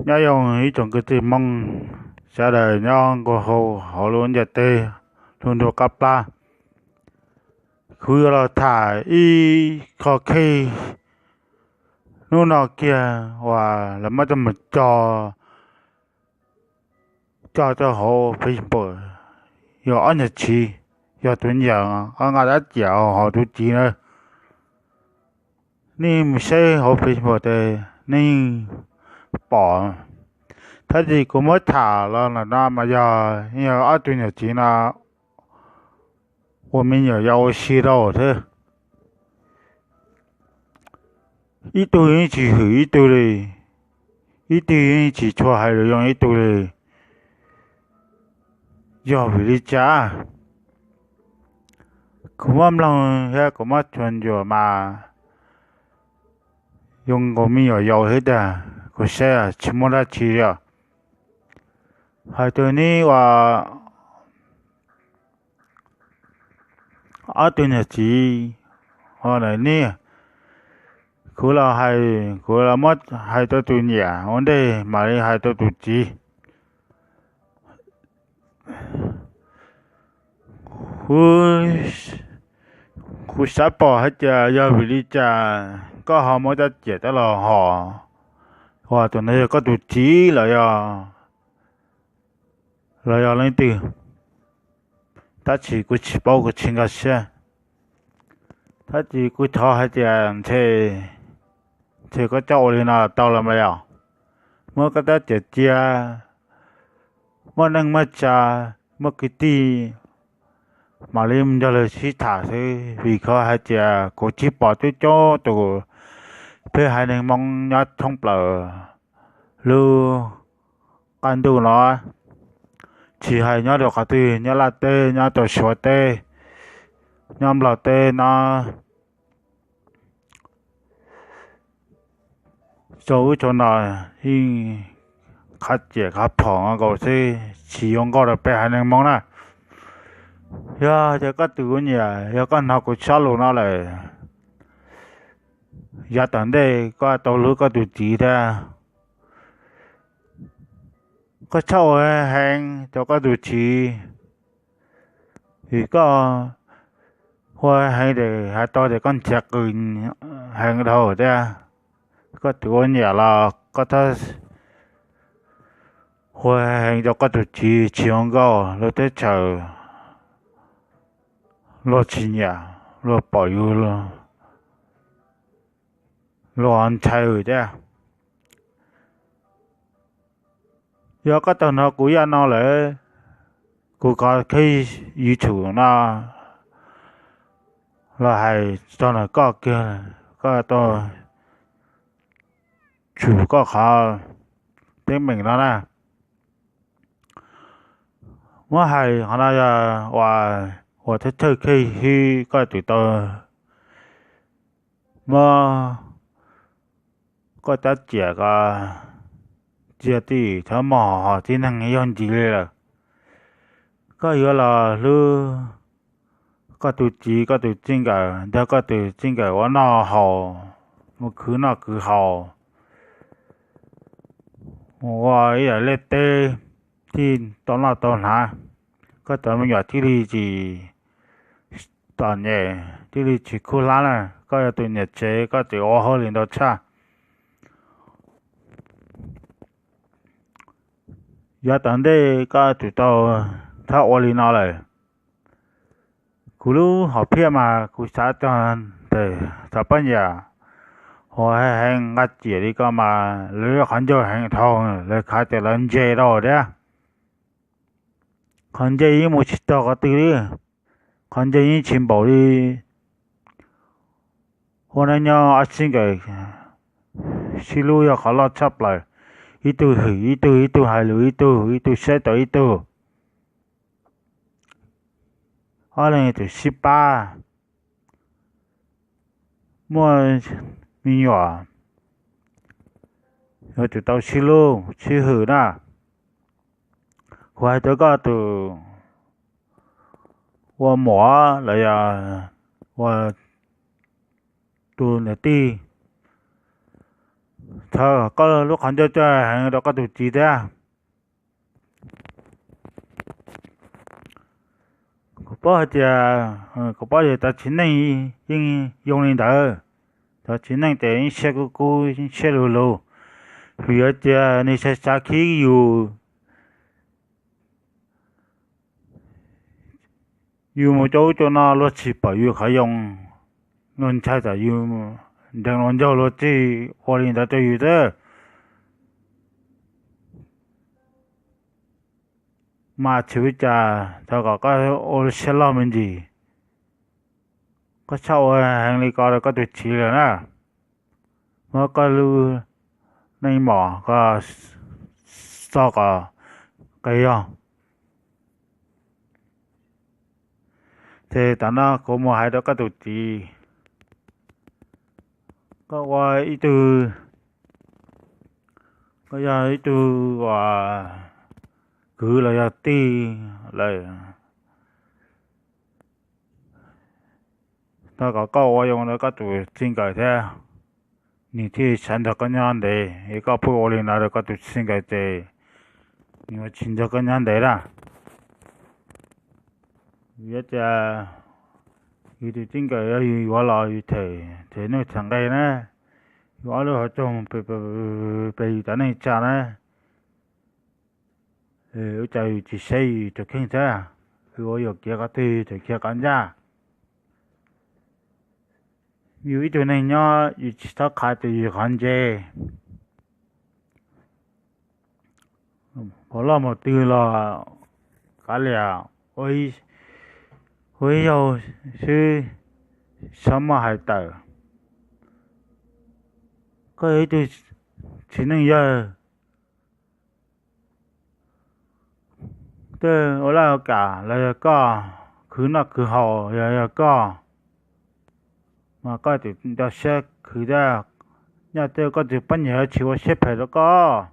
Nyob zoo ib tsoom kwv tij Hmoob sawv daws nyob nkaus hauv lub ntiaj teb hluas nraug qab plab. Kuv yuav los tham ib qho khej hnub no kiag uas lawv muab coj mus cog, cog rau hauv Facebook, yog ob niam txiv, yog tus niam nqa dab ciam hos tus txiv na. Nej mus saib hauv Facebook tes nej pom. Tab sis kuv muab tham los ntawm no mas yog, yog ob tug niam txiv no ua me nyuam yaus ua si rau thiab. Ib tug yeej tsis hwm ib tug li, ib tug yeej tsis tshua hais lus zoo ib tug li. Yog vim li cas? Kuv muab mloog thiab kuv muab tshua ntsuam mas zoo nkaus me nyuam yaus thiab tiag, kuv saib tsis muaj dab tsi li os. Hais rau nej uas ob tug niam txiv, nej, kuv los hais, kuv los muab hais rau tus niam ua ntej mam li hais rau tus txiv. Kuv xav pom hais tias yog vim li cas koj ho muab dab ciam coj los hos, uas tus no yog koj tus txiv los yog, los yog leej twg. Tab sis kuv tsis paub, kuv tsis nkag siab. Tab sis kuv thov hais tias ntshe, ntshe koj coj ua li no tau los mas yog muab koj dab ciam cia, muaj neej muaj tsa, muaj kwv tij mam li nrog lawv sib tham xwb, vim koj hais tias kuv tsis pom coob coob tus peb haiv neeg Hmoob nyob thoob plaws lub qab ntuj no, tsis hais nyob rau qhov twg, nyob Laj teb, nyob rau Suav teb, nyob Nplog teb no, rau ub rau no yeej qhov ciam qhov phom nkaus xwb, tsis yuav nkauj rau peb haiv neeg Hmoob na. Yog tias koj tus ua niam, yog koj hnov kuv zaj lus no lawm, yav tom ntej koj tau hlub koj tus txiv thiab, koj txhob ua heev rau koj tus txiv, vim koj ua heev ces hais tau tias koj nrhiav qws heev dhau thiab. Koj tus ua niam los koj txhob ua heev rau koj tus txiv, tsis zoo nkauj, luag teb chaws luag tsis nyiam, luag pom yus luag ntshai thiab. Yog koj tau hnov kuv zaj no lawm, kuv qhov khej YouTube no los hais txog ntawm koj kiag, koj tau tshum koj qhov teeb meem no na. Muab hais qhov no yog uas, uas thawj thawj khej hwb koj twb tau muab koj dab ciam ko cia tim thawj mog hos tib neeg yog ntsis li lawm. Koj yuav los hlub koj tus txiv koj tus txij nkawm, nrog koj tus txij nkawm ua noj haus, mus khwv noj khwv haus, mus ua ib yam liaj teb thiaj tau noj tau hnav, koj cov me nyuam thiaj li tsis txom nyem, thiaj li tsis kub hlab na. Koj yog tus niam tsev koj tseem ua hauj lwm ntau tshaj. Yav tom ntej koj twb tau txhob ua li no lawm. Kuv lub hom phiaj mas kuv xav txog ntawm cov poj niam uas hais heev nqa ciam li ko mas lawv qhov ncauj heev dhau, lawv khav tias lawv ntse rau thiab. Qhov ntse yeej mus tsis txog qhov twg li, qhov ntse yeej tsis npaum li ua neej nyob ob txij nkawm sib hlub yog qhov loj tshaj plaws. Ib tug hwm ib tug, ib tug hais lus ib tug, ib tug saib taus ib tug, ob leeg tus sib pab, muaj me nyuam yuav tsum tau sib hlub sib hwm na. Kuv hais rau koj tus ua muam los yog ua tus niam tij, thov koj lub qhov ncauj coj heev rau koj tus txiv thiab. Kuv paub hais tias, kuv paub tias cov txiv neej yeej zoo li ntawd. Cov txiv neej ces yeej siab kub kub, yeej siab luv luv, vim hais tias nws xav xav khib yus. Yus mus rau ub rau no luag tsis pom yus qhov zoo, luag ntshai tsam yus nrees los ncaug luag txij ua li ntawd rau yus xwb. Mas tsis ua cas, thov kom koj ua siab loj me ntsis, koj txhob ua heev li ko rau koj tus txiv lawm na. Muab koj lub neej mom ko txo kom qis zog. Ces tam no kuv mus hais rau koj tus txiv, koj ua ib tug, koj yog ib tug uas kwv los yog tij lawm, thov kom koj ua zoo rau koj tus txij nkawm thiab, nws thiaj xav nrog koj nyob ntev. Yog koj pheej ua li no rau koj tus txij nkawm ces nws yuav tsis nrog koj nyob ntev na. Vim tias yus tus txij nkawm yog yus yuav los yus them, them nuj them nqe na, yus ob lub hauv txog pem yus cov neej tsa na, ua cas yus tsis saib yus tus kheej thiab, yus ua yuam kev qhov twg yus tseem khiav qhov ncaj. Yus ib tug neeg nyob yus tsis txhob qhav tus yus qhov ntse. Pom loj mus twg los kav liam, ua ib zaug xwb, txhob muaj hais tawm. Koj yog ib tug txiv neej yawg, tej ua laj ua kam los yog koj, khwv noj khwv haus los yog koj, mas koj tseem nco siab khwv thiab, nyob tej koj tus poj niam tsis ua siab phem rau koj.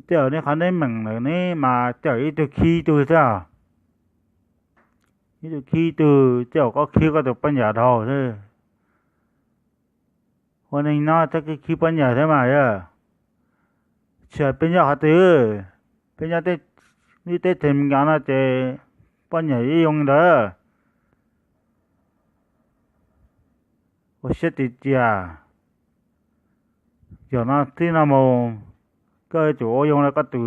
Tej zaum nej qhov teeb meem lawm ne mas tej zaum ib tug khib ib tug thiab, ib tug khib ib tug, tej zaum koj khib koj tus poj niam dhau xwb. Ua neeg nyob txhob khib poj niam thiab mas yog, tsis hais peb nyob qhov twg, peb nyob lub teb chaws Amelikas no ces poj niam yeej zoo li ntawd. Ua siab tiag tiag, yog no txij no mus koj yuav tsum ua zoo rau koj tus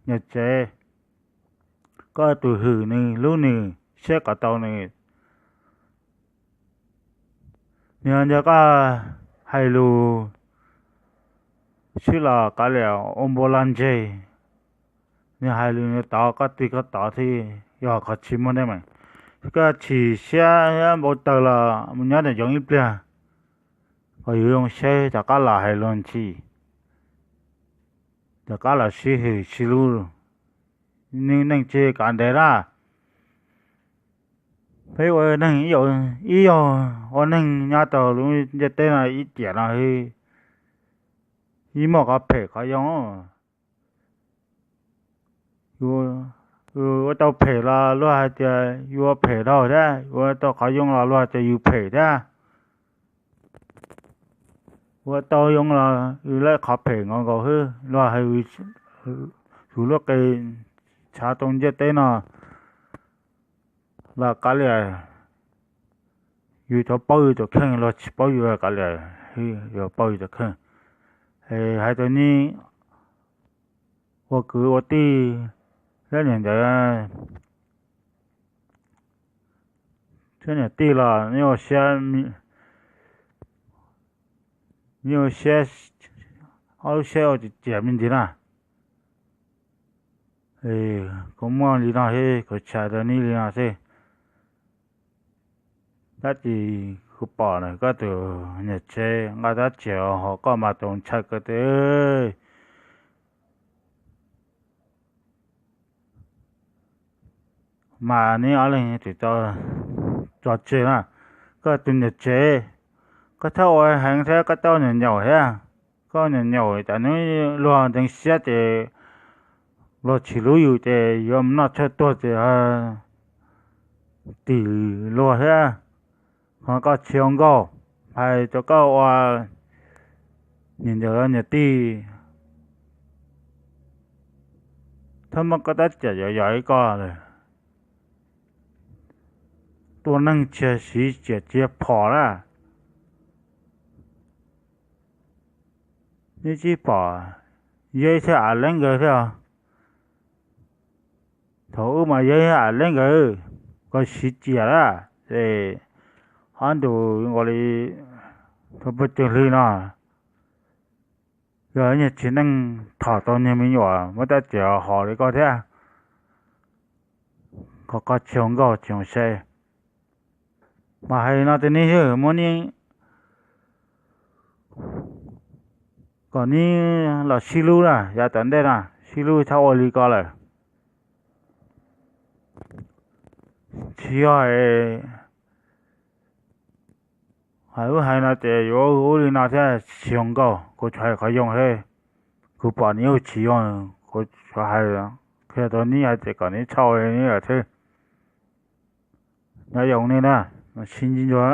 niam tsev, koj yuav tsum hwm nws, hlub nws, saib kom tau nws. Nws nco koj hais lus xwb los kav liam ua npaum li ntseg, nws hais lus nws tod koj twg koj tod thiab, yog qhov tsis muaj teeb meem. Koj chim siab npau taws los mus nyob nram zoov ib pliag, kom yus zoo siab rov qab los hais lus ntxhi, rov qab los sib hwm sib hlub. Neej tsis kav ntev na. Peb ua neeg ib zaug ua neeg nyob rau lub ntiaj teb no ib tiam no, yeej muaj qhov phem qhov zoo. Yus ua tau phem los luag hais tias yus ua phem dhau thiab, yus ua tau qhov zoo los luag hais tias yus phem thiab. Ua tau zoo los yus lawv qhov phem nkaus nkaus xwb, luag hais yus lub qe tshav rau ntiaj teb no los kav liam, yus thov paub yus tus kheej, luag tsis paub yus kav liam, yus paub yus tus kheej. Hais rau nej ua kwv ua tij, thiab niam ntawd, thiab niam tij los nej ua siab, nej ua siab, ob lub siab ua tiag tiag me ntsis na. Kuv muaj li no xwb, kuv tshaj rau nej li no xwb. Tab sis kuv pom na koj tus niam tsev nqa tab tsev hos koj mas tus ntshai kawg tiag. Mas neb ob leeg tsis tau tso tseg na. Koj tus niam tsev, koj txhob ua heev thiab, koj txhob nyaum nyaum thiab. Koj nyaum nyaum tas nws luag ntxeev siab ces luag tsis hlub yus ces yuav mus noj tshuaj tuag ces tim luag thiab. Ho koj tsis zoo nkauj, Hais rau koj ua niam ntxawm niam tij, txhob muab koj tab cem yog yog ib koj lawm. Tua neeg tsis yog siv tsiam tsis yog phom na. Neb tsis pom, yog ib thaj av leb nkawd thiab. Thaum ub mas yog ib thaj av leb nkawd, koj siv tsiam lawm ces ho ntus nkaus li thaum peb caug hli no, yog nyuag txiv neej tham tau nyuag me nyuam muab tab cem hos li koj thiab. Koj, koj tsis zoo nkauj tsis zoo saib. Mas hais no ces neb yog muab neb, kom neb los sib hlub na, yav tom ntej no sib hlub txhob ua li ko lawm. Tsis yog hais ub hais no ces yuav ub li no thiab tsis zoo nkauj, kuv tsuas hais qhov zoo xwb. Kuv pom neb ua tsis zoo, kuv tsuas hais qhia rau neb hais tias kom neb txhob ua li no xwb. Nyob zoo nej na, sib ntsib dua.